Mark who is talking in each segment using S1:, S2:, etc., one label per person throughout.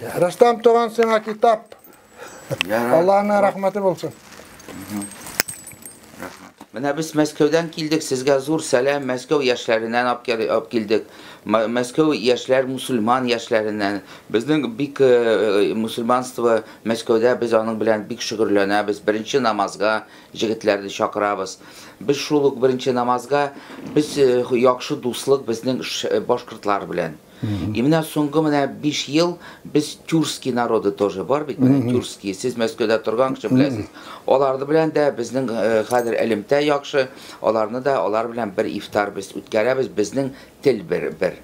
S1: Рөстәм туган, сиңа китап. Аллаһның рәхмәте булсын.
S2: Менә без Мәскәүдән килдек, сезгә зур сәлам, Мәскәү яшьләреннән алып килдек. Мәскәү яшьләр, мусульман яшьләреннән. Безнең бик мусульманство Мәскәүдә, без аның белән бик шөгерләнәбез. Беренче намазга җегетләрне чакырабыз. Без шул ук беренче намазга, без яхшы дуслык безнең башкортлар белән. И менә соңгы менә 5 ел без тюркский народы тоже бар бит, менә тюркский, сез Мәскәүдә торган кеше беләсез. Аларды белән дә безнең хәзер элемтә яхшы, аларны да алар белән бер ифтар без үткәрәбез, безнең тел бер.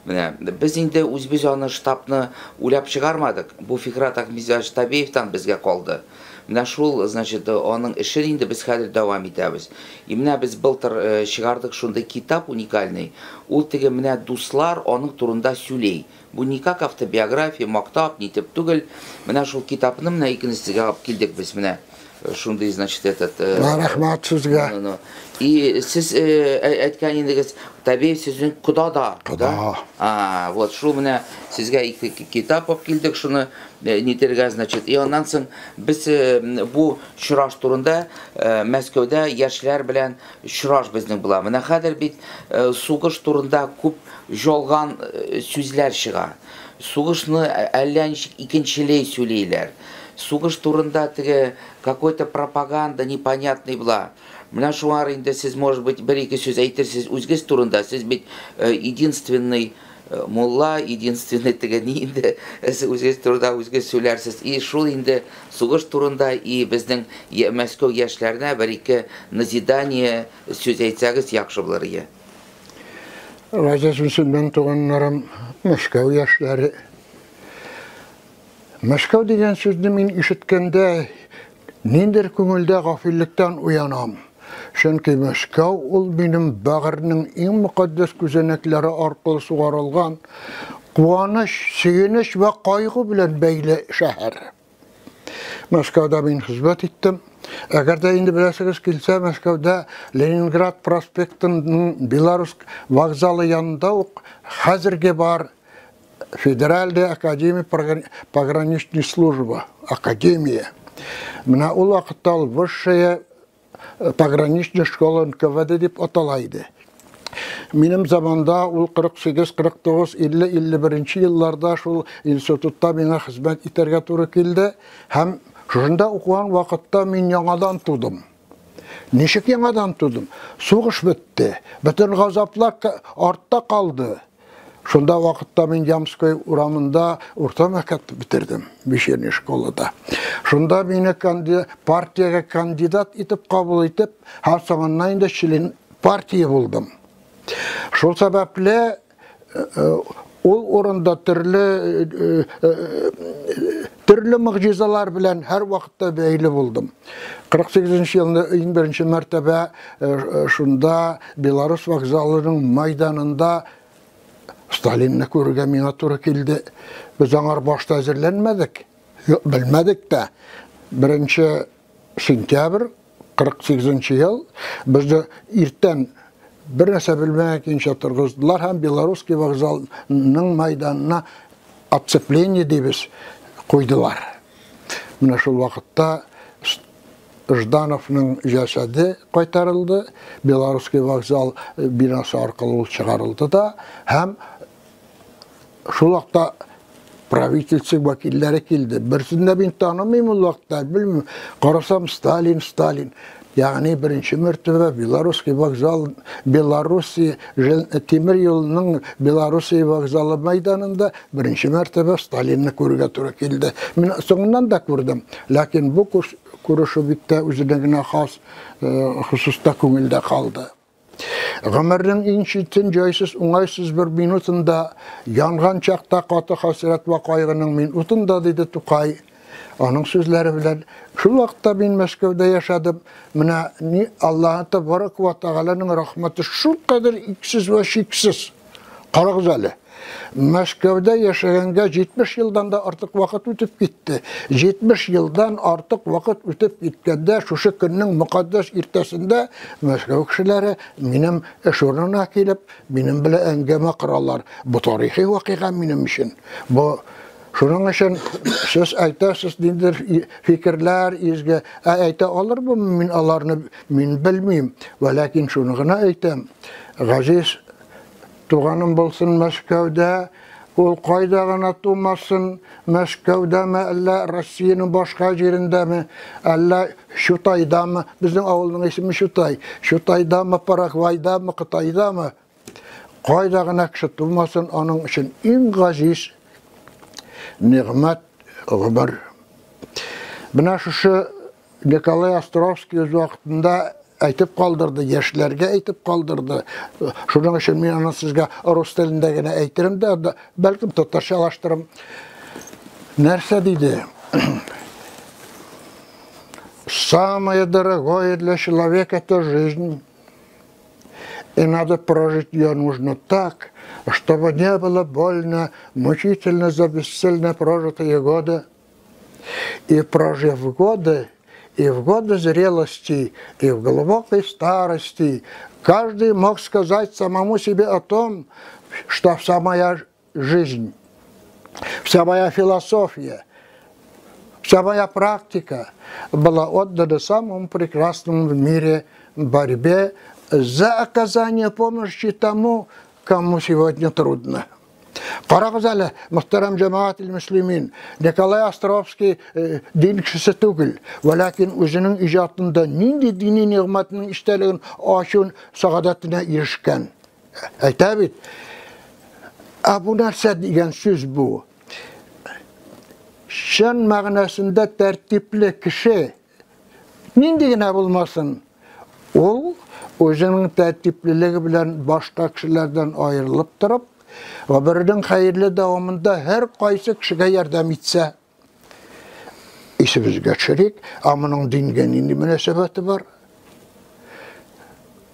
S2: Менә без инде үзебез аны штабны уйлап чыгармадык. Бу Фикрат Ахмедзянович Табеевтан безгә калды. Менә шул, значит, аның эшен инде без хәзер дәвам итәбез. И менә без былтыр чыгардык шундый китап уникальный. Ул теге менә дуслар аның турында сөйли. Бу не как автобиография, мактап, нитеп түгел. Менә шул китапны менә икенчесегә алып килдек без менә. Шундый, значит, этот,
S1: Рәхмәт сезгә.
S2: Ну, ну. И сез әйткән идегез, Табеев сезнең кода да.
S1: Кода.
S2: А, вот шул менә сезгә ике китап алып килдек, шуны нитергә, значит. И аннан соң без бу чыраш турында Мәскәүдә яшьләр белән чыраш безнең була. Менә хәзер бит сугыш турында күп ялган сүзләр чыга. Сугышны әллә ничек икенчеләй сөйлиләр. Сугыш турында теге какой-то пропаганда непонятный була. Менә шуңар инде сез, может быть, бер-ике сүз әйтерсез үзгез турында. Сез бит единственный мулла, единственный теге ни инде, сез үзгез турында үзгез сөйләрсез. И шул инде сугыш турында и безнең Мәскәү яшьләренә бер-ике назидание сүз әйтсәгез яхшы булыр иде.
S1: Газиз мөселман туганнарым, Мәскәү яшьләре. Мәскәү дигән сүзне мин ишеткәндә ниндер күңелдә гафиллектән уянам. Чөнки Мәскәү ул минем бәгырьнең иң мөкатдәс күзәнәкләре аркылы сугарылган куаныч, сөенеч вә кайгы белән бәйле шәһәр. Мәскәүдә мин хезмәт иттем. Әгәр дә инде беләсегез килсә, Мәскәүдә Ленинград проспектының Белоруск вокзалы янында ук хәзерге бар Федеральная академия пограничной службы, академия. Менә ул вакытта ул высшая пограничная школа НКВД дип атала иде. Минем заманда ул 48, 49, 50, 51 елларда шул институтта миңа хезмәт итәргә туры килде һәм шушында укыган вакытта мин яңадан тудым. Ничек яңадан тудым? Сугыш бетте, бөтен газаплар артта калды. Шунда вакытта мин Ямской урамында урта мәктәп бетердем, вечерняя школада. Шунда мине партиягә кандидат итеп кабул итеп, һәм соңыннан инде член партия булдым. Шул сәбәпле ул урында төрле могҗизалар белән һәр вакытта бәйле булдым. 48 елында иң беренче мәртәбә шунда Белорус вокзалының майданында Сталинны күрергә миңа туры килде. Без аңар башта әзерләнмәдек, белмәдек тә. 1 сентябрь 48 ел безне иртән бер нәрсә белмәгән көенчә торгыздылар һәм Белорусский вокзалның майданына отцепление дибез куйдылар. Менә шул вакытта Ждановның җәсәде кайтарылды, Белорусский вокзал бинасы аркылы ул чыгарылды да һәм шул вакытта правительство вәкилләре килде. Берсен дә мин танымыйм ул вакытта, белмим. Карасам, Сталин, Сталин. Ягъни беренче мәртәбә Белорусский вокзал, Белоруссия тимер юлының Белоруссия вокзалы мәйданында беренче мәртәбә Сталинны күрергә туры килде. Мин соңыннан да күрдем, ләкин бу күрешү бик тә үзенә генә хас хосуста күңелдә калды. Гомернең иң читен, җайсыз, уңайсыз бер минутында, янган чакта каты хәсрәт вә кайгының минутында, диде Тукай. Аның сүзләре белән, шул вакытта мин Мәскәүдә яшәдем. Менә ни Аллаһы Тәбарак вә Тәгаләнең рәхмәте шул кадәр иксез вә чиксез. Карагыз әле. Мәскәүдә яшәгәнгә 70 елдан да артык вакыт үтеп китте. 70 елдан артык вакыт үтеп киткәндә, шушы көннең мөкатдәс иртәсендә Мәскәү кешеләре минем эш урынына килеп, минем белән әңгәмә коралар. Бу тарихи вакыйга минем өчен. Бу Шуның өчен сез әйтәсез ниндидер фикерләр изге, ә әйтә алырмын мин аларны, мин белмим. Вә ләкин шуны гына әйтәм. Газиз туганым булсын Мәскәүдә, ул кайда гына тумасын, Мәскәүдәме, әллә Россиянең башка җирендәме, әллә Чутайдамы, безнең авылның исеме Чутай, Чутайдамы, Парагвайдамы, Кытайдамы, кайда гына кеше тумасын, аның өчен иң газиз нигъмәт гомер. Менә шушы Николай Островский үз вакытында әйтеп калдырды, яшьләргә әйтеп калдырды. Шуның өчен мин аны сезгә рус телендә генә әйтерем дә, бәлкем татарчалаштырым. Нәрсә диде? Самое дорогое для человека это жизнь. И надо прожить ее нужно так, чтобы не было больно, мучительно за бесцельно прожитые годы. И прожив годы, и в годы зрелости, и в глубокой старости, каждый мог сказать самому себе о том, что вся моя жизнь, вся моя философия, вся моя практика была отдана самому прекрасному в мире борьбе за оказание помощи тому, кому сегодня трудно. Карагыз әле, мөхтәрәм җәмәгать мөслимин, Николай Островский дин кешесе түгел, вәләкин үзенең иҗатында нинди дини нигъмәтнең истәлеген ачу сәгадәтенә ирешкән. Әйтә бит. Ә бу нәрсә дигән сүз бу? Чын мәгънәсендә тәртипле кеше нинди генә булмасын, ул үзенең тәртиплелеге белән башка кешеләрдән аерылып торып, гомеренең хәерле дәвамында һәр кайсы кешегә ярдәм итсә, исебезгә төшерик, ә моның дингә нинди мөнәсәбәте бар?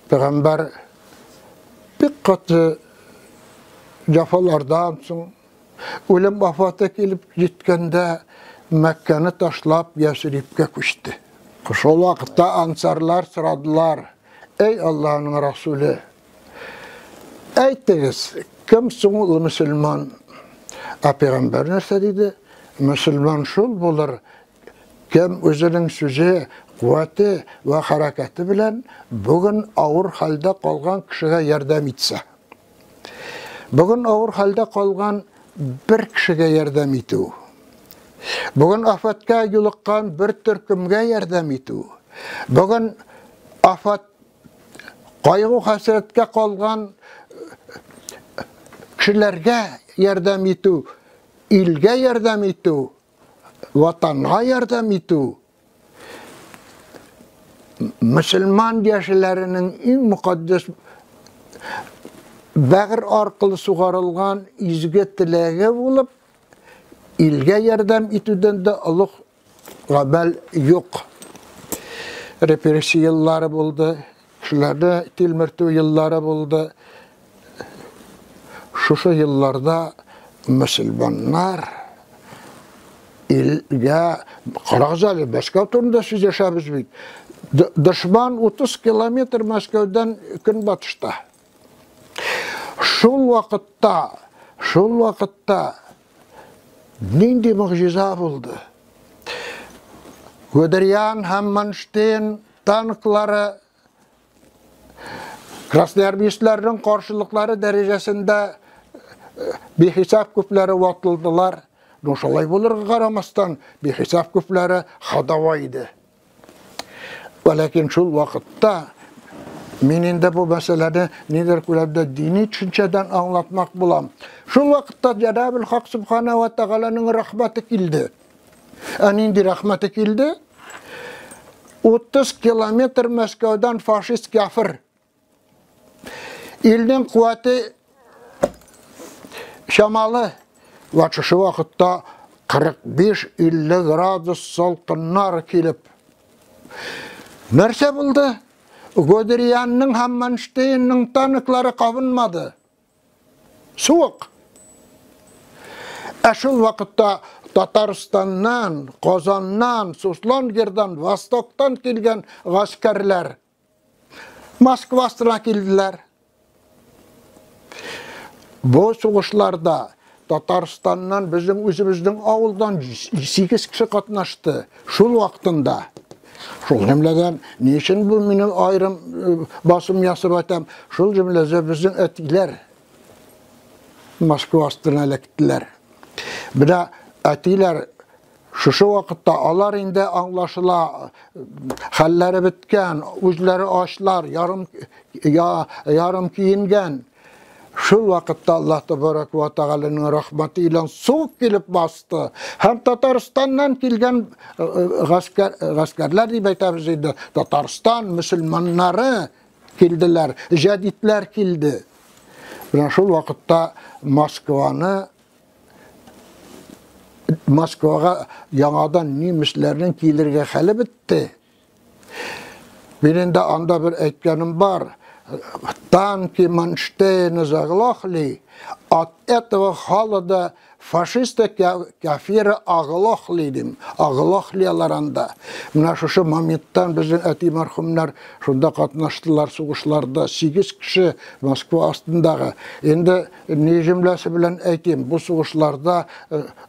S1: Пәйгамбәр бик каты җәфалардан соң үлем афаты килеп җиткәндә Мәккәне ташлап Ясрибкә күчте. Шул вакытта ансарлар сорадылар: "Эй Аллаһның Расуле, әйтегез, кем соң ул мөселман?" Ә пәйгамбәр нәрсә диде? Мөселман шул булыр, кем үзенең сүзе, куәте вә хәрәкәте белән бүген авыр хәлдә калган кешегә ярдәм итсә. Бүген авыр хәлдә калган бер кешегә ярдәм итү. Бүген афәткә юлыккан бер төркемгә ярдәм итү. Бүген афәт кайгы хәсрәткә калган кешеләргә ярдәм итү, илгә ярдәм итү, ватанга ярдәм итү мөселман яшьләренең иң мөкатдәс бәгырь аркылы сугарылган изге теләге булып, илгә ярдәм итүдән дә олуг гамәл юк. Репрессия еллары булды, кешеләрне тилмертү еллары булды. Шушы елларда мөселманнар илгә, карагыз әле, Мәскәү турында сөйләшәбез бит. Дошман 30 километр Мәскәүдән көнбатышта. Шул вакытта, шул вакытта нинди могҗиза булды? Гудериан һәм Манштейн танклары красноармейцларның каршылыклары дәрәҗәсендә бихисап күпләре ватылдылар. Но шулай булырга карамастан, бихисап күпләре ходовой иде. Ләкин шул вакытта мин инде бу мәсьәләне нидер күләмдә дини төшенчәдән аңлатмак булам. Шул вакытта Җәнабел Хак Субхана ва Тәгаләнең рәхмәте килде. Ә нинди рәхмәте килде? 30 километр Мәскәүдән фашист кяфер. Илнең куәте чамалы. Вә шушы вакытта 45-50 градус салкыннар килеп. Нәрсә булды? Гудерианның һәм Манштейнның танклары кабынмады. Суык. Ә шул вакытта Татарстаннан, Казаннан, Суслонгердан, Востоктан килгән гаскәрләр Москва астына килделәр. Бу сугышларда Татарстаннан безнең үзебезнең авылдан 8 кеше катнашты. Шул вакытында. Шул җөмләдән ни өчен бу минем аерым басым ясап әйтәм? Шул җөмләдә безнең әтиләр Москва астына эләктеләр. Менә әтиләр шушы вакытта алар инде аңлашыла, хәлләре беткән, үзләре ачлар, ярым я, ярым киенгән. Шул вакытта Аллаһ Тәбәрәк вә Тәгаләнең рәхмәте илән суык килеп басты. Һәм Татарстаннан килгән гаскәр, гаскәрләр дип әйтәбез инде, Татарстан мөселманнары килделәр, җәдитләр килде. Менә шул вакытта Москваны Москвага яңадан немецләрнең килергә хәле бетте. Мин инде анда бер әйткәнем бар. Танки Манштейна заглохли, от этого холода фашисты кафиры оглохли дим. Оглохли алар анда. Менә шушы моменттан безнең әти мәрхүмнәр шунда катнаштылар сугышларда. 8 кеше Москва астындагы. Инде ни җөмләсе белән әйтим, бу сугышларда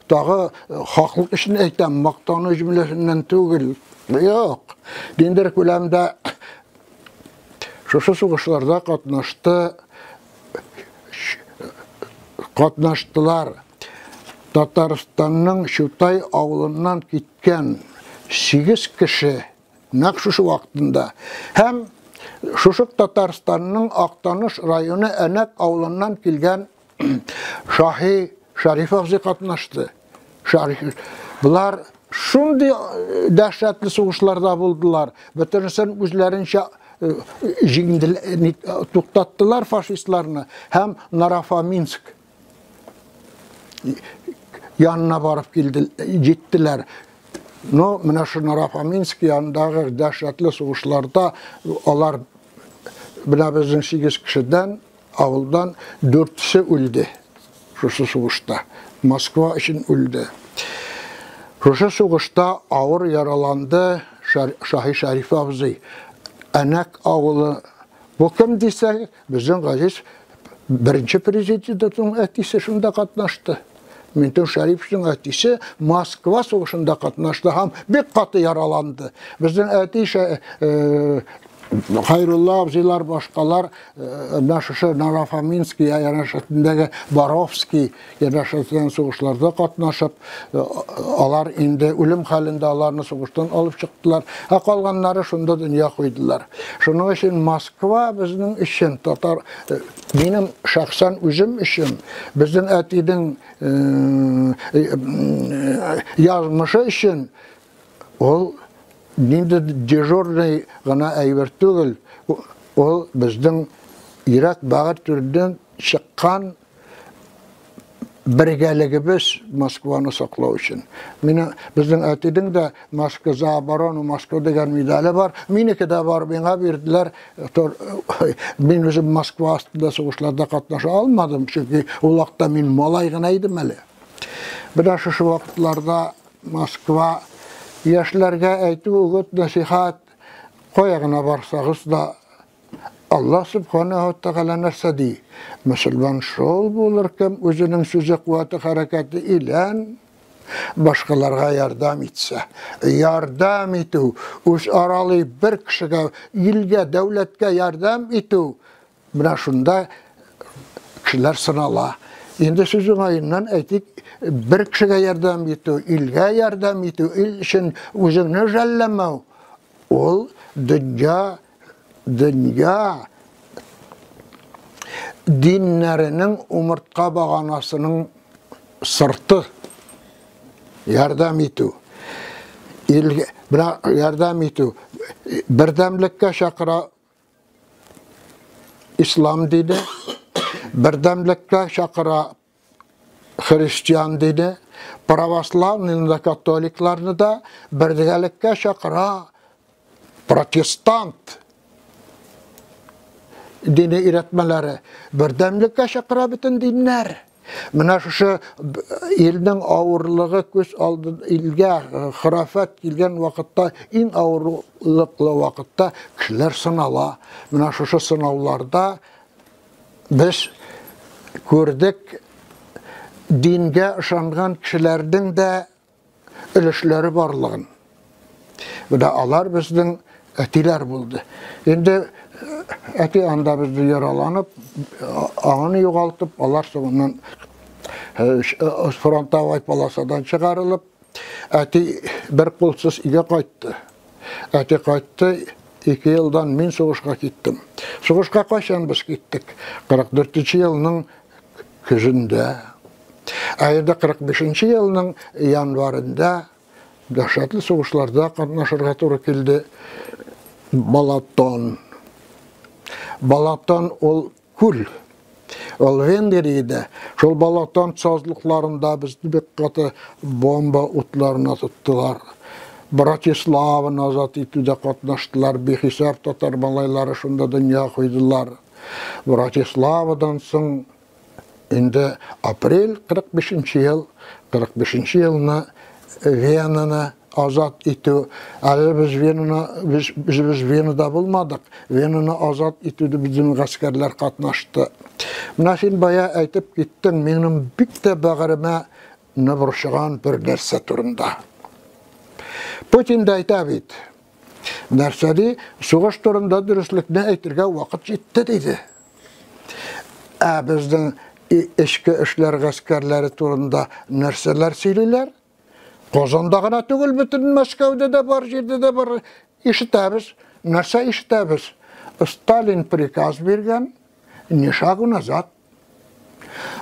S1: тагы хаклык өчен әйтәм, мактану җөмләсеннән түгел. Юк. Диндер күләмдә шушы сугышларда катнашты катнаштылар. Татарстанның Чутай авылыннан киткән 8 кеше нәкъ шушы вакытында һәм шушы Татарстанның Актаныш районы Әнәк авылыннан килгән Шаһи Шәриф абзый катнашты. Шәриф. Булар шундый дәһшәтле сугышларда булдылар. Бөтенесен үзләренчә җиңделәр, туктаттылар фашистларны һәм Нарафаминск янына барып килде, җиттеләр. Но менә шу Нарафаминск янындагы дәһшәтле сугышларда алар менә безнең 8 кешедән авылдан дүртесе үлде. Шушы сугышта. Москва өчен үлде. Шушы сугышта авыр яраланды Шаһи Шәриф абзый. Әнәк авылы. Бу кем дисәң, безнең газиз беренче президентның әтисе шунда катнашты. Минтимер Шәриповичның әтисе Москва сугышында катнашты һәм бик каты яраланды. Безнең әти Хайрулла абзыйлар, башкалар менә шушы Нарафаминский янәшәсендәге Боровский янәшәсендәге сугышларда катнашып, алар инде үлем хәлендә аларны сугыштан алып чыктылар, ә калганнары шунда дөнья куйдылар. Шуның өчен Москва безнең өчен татар минем шәхсән үзем өчен, безнең әтинең язмышы өчен ул нинди дежурный гына әйбер түгел, ул безнең йөрәк бәгырь түреннән чыккан бергәлегебез Москваны саклау өчен. Мине безнең әтинең дә Москва за оборону Москвы дигән медале бар. Минеке дә бар, миңа бирделәр. Мин үзем Москва астында сугышларда катнаша алмадым, чөнки ул вакытта мин малай гына идем әле. Менә шушы вакытларда Москва яшьләргә әйтү үгет нәсихәт, кая гына барсагыз да, Аллаһ Субханаһу Тәгалә нәрсә ди? Мөселман шул булыр, кем үзенең сүзе, куәте, хәрәкәте илән башкаларга ярдәм итсә. Ярдәм итү, үз аралый бер кешегә, илгә, дәүләткә ярдәм итү, менә шунда кешеләр сынала. Инде сүз уңаеннан әйтик, бер кешегә ярдәм итү, илгә ярдәм итү, ил өчен үзеңне жәлләмәү, ул дөнья дөнья диннәренең умыртка баганасының сырты. Ярдәм итү. Илгә, менә ярдәм итү. Бердәмлеккә чакыра ислам дине, бердәмлеккә чакыра христиан дине, православныйны да, католикларны да бергәлеккә чакыра протестант дине өйрәтмәләре. Бердәмлеккә чакыра бөтен диннәр. Менә шушы илнең авырлыгы күз алды, илгә храфәт килгән вакытта, иң авырлыклы вакытта кешеләр сынала. Менә шушы сынауларда без күрдек. Дингә ышанган кешеләрнең дә өлешләре барлыгын. Менә алар безнең әтиләр булды. Инде әти анда безне яраланып, аңын югалтып, алар соңыннан фронтовой полосадан чыгарылып, әти бер кулсыз өйгә кайтты. Әти кайтты, 2 елдан мин сугышка киттем. Сугышка кайчан без киттек? 44 елның көзендә. Ә инде 45 елның январында дәһшәтле сугышларда катнашырга туры килде. Балатон. Балатон ул күл. Ул Венгриядә. Шул Балатон сазлыкларында безне бик каты бомба утларына тоттылар. Братиславаны азат итүдә катнаштылар. Бихисап татар малайлары шунда дөнья куйдылар. Братиславадан соң инде апрель 45 ел, 45 елны Венаны азат итү. Әле без Венаны, без, без Венада булмадык. Венаны азат итүдә безнең гаскәрләр катнашты. Менә син бая әйтеп киттең, минем бик тә бәгыремә борчыган бер нәрсә турында. Путин да әйтә бит. Нәрсә ди? Сугыш турында дөреслекне әйтергә вакыт җитте диде. Ә безнең эчке эшләр гаскәрләре турында нәрсәләр сөйлиләр? Казанда гына түгел, бөтен Мәскәүдә дә бар, җирдә дә бар. Ишетәбез. Нәрсә ишетәбез? Сталин приказ биргән, ни шагу назад.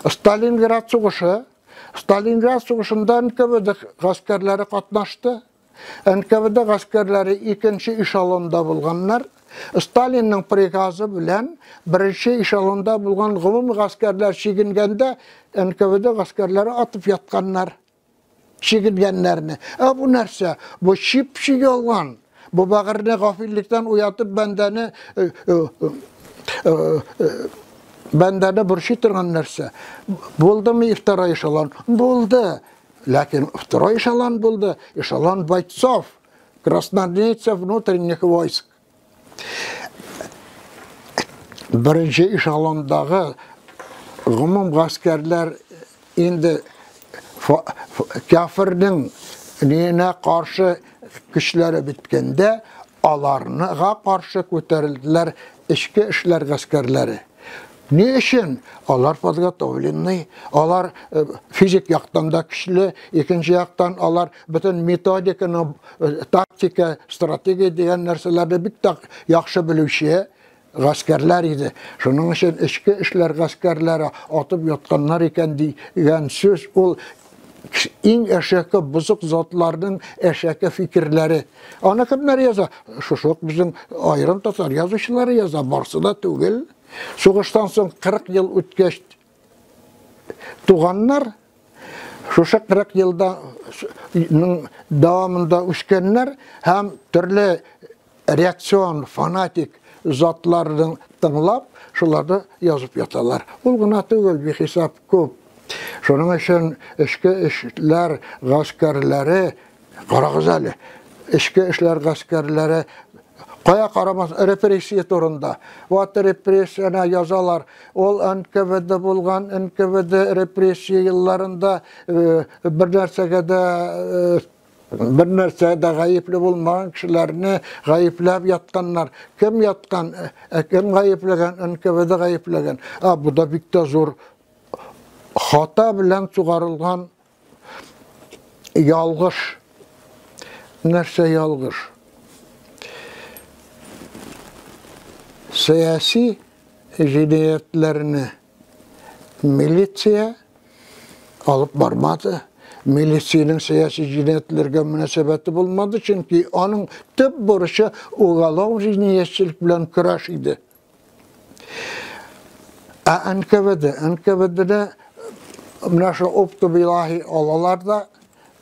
S1: Сталинград сугышы, Сталинград сугышында НКВД гаскәрләре катнашты. НКВД гаскәрләре икенче эшелонда булганнар. Сталинның приказы белән беренче эшелонда булган гомум гаскәрләр чигенгәндә НКВД гаскәрләре атып ятканнар. Чигенгәннәрне. Ә бу нәрсә? Бу чип-чи ялган. Бу бәгырьне гафиллектән уятып бәндәне бәндәне борчый торган нәрсә. Булдымы второй эшелон? Булды. Ләкин второй эшелон булды. Эшелон бойцов, красноармейцев внутренних войск. Беренче эшелондагы гомум гаскәрләр инде кафирнең ниенә каршы көчләре беткәндә, аларга каршы күтәрелделәр эчке эшләр гаскәрләре. Ни өчен? Алар подготовленный, алар физик яктан да көчле, икенче яктан алар бөтен методиканы, тактика, стратегия дигән нәрсәләрне бик тә яхшы белүче гаскәрләр иде. Шуның өчен эчке эшләр гаскәрләре атып ятканнар икән дигән сүз ул иң әшәке бозык затларның әшәке фикерләре. Аны кемнәр яза? Шушы ук безнең аерым татар язучылары яза, барсы да түгел. Сугыштан соң 40 ел үткәч туганнар, шушы 40 елда дәвамында үскәннәр һәм төрле реакцион, фанатик затларны тыңлап, шуларны язып яталар. Ул гына түгел, бихисап күп. Шуның өчен эчке эшләр гаскәрләре, карагыз әле, эчке эшләр гаскәрләре кая карамас репрессия турында. Вот репрессияне язалар. Ул НКВД булган, НКВД репрессия елларында бер нәрсәгә дә бер нәрсә дә гаепле булмаган кешеләрне гаепләп ятканнар. Кем яткан? Кем гаепләгән? НКВД гаепләгән. А бу да бик тә зур хата белән сугарылган ялгыш. Нәрсә ялгыш? Сәяси җинаятьләрне милиция алып бармады. Милициянең сәяси җинаятьләргә мөнәсәбәте булмады, чөнки аның төп бурычы уголовный җинаятьчелек белән көрәш иде. Ә НКВД, НКВД-не менә шу оптовый алалар да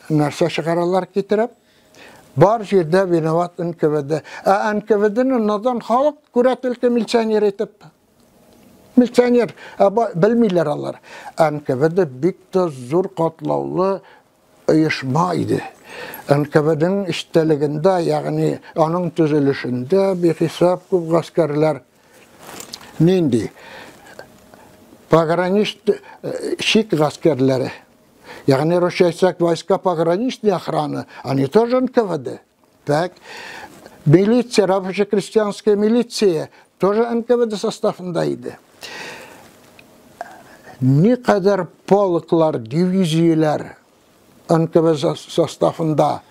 S1: нәрсә чыгаралар китереп, бар җирдә виноват НКВД. Ә НКВД-ны надан халык күрә только милиционер итеп. Милиционер, белмиләр алар. НКВД бик тә зур катлаулы оешма иде. НКВДның эчтәлегендә, ягъни аның төзелешендә бихисап күп гаскәрләр нинди? Погранич чик гаскәрләре. Ягъни русча әйтсәк, войска пограничной охраны, они тоже НКВД. Так. Милиция, рабоче-крестьянская милиция тоже НКВД составында иде. Никадәр полклар, дивизияләр НКВД составында,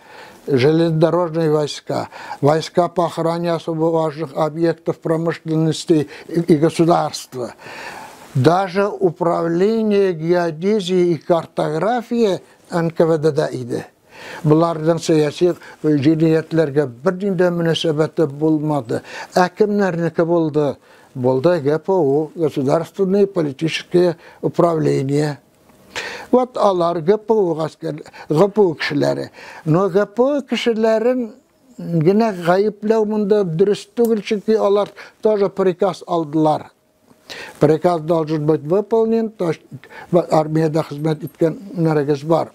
S1: железнодорожные войска, войска по охране особо важных объектов промышленности и государства. Даже управление геодезии и картографии НКВДда иде. Буларның сәяси җинаятьләргә бернинди дә мөнәсәбәте булмады. Ә кемнәрнеке булды? Булды ГПУ, Государственное политическое управление. Вот алар ГПУ гаскәр, ГПУ кешеләре. Но ГПУ кешеләрен генә гаепләү монда дөрес түгел, чөнки алар тоже приказ алдылар. Приказ должен быть выполнен, то есть армиядә хезмәт иткәннәрегез бар.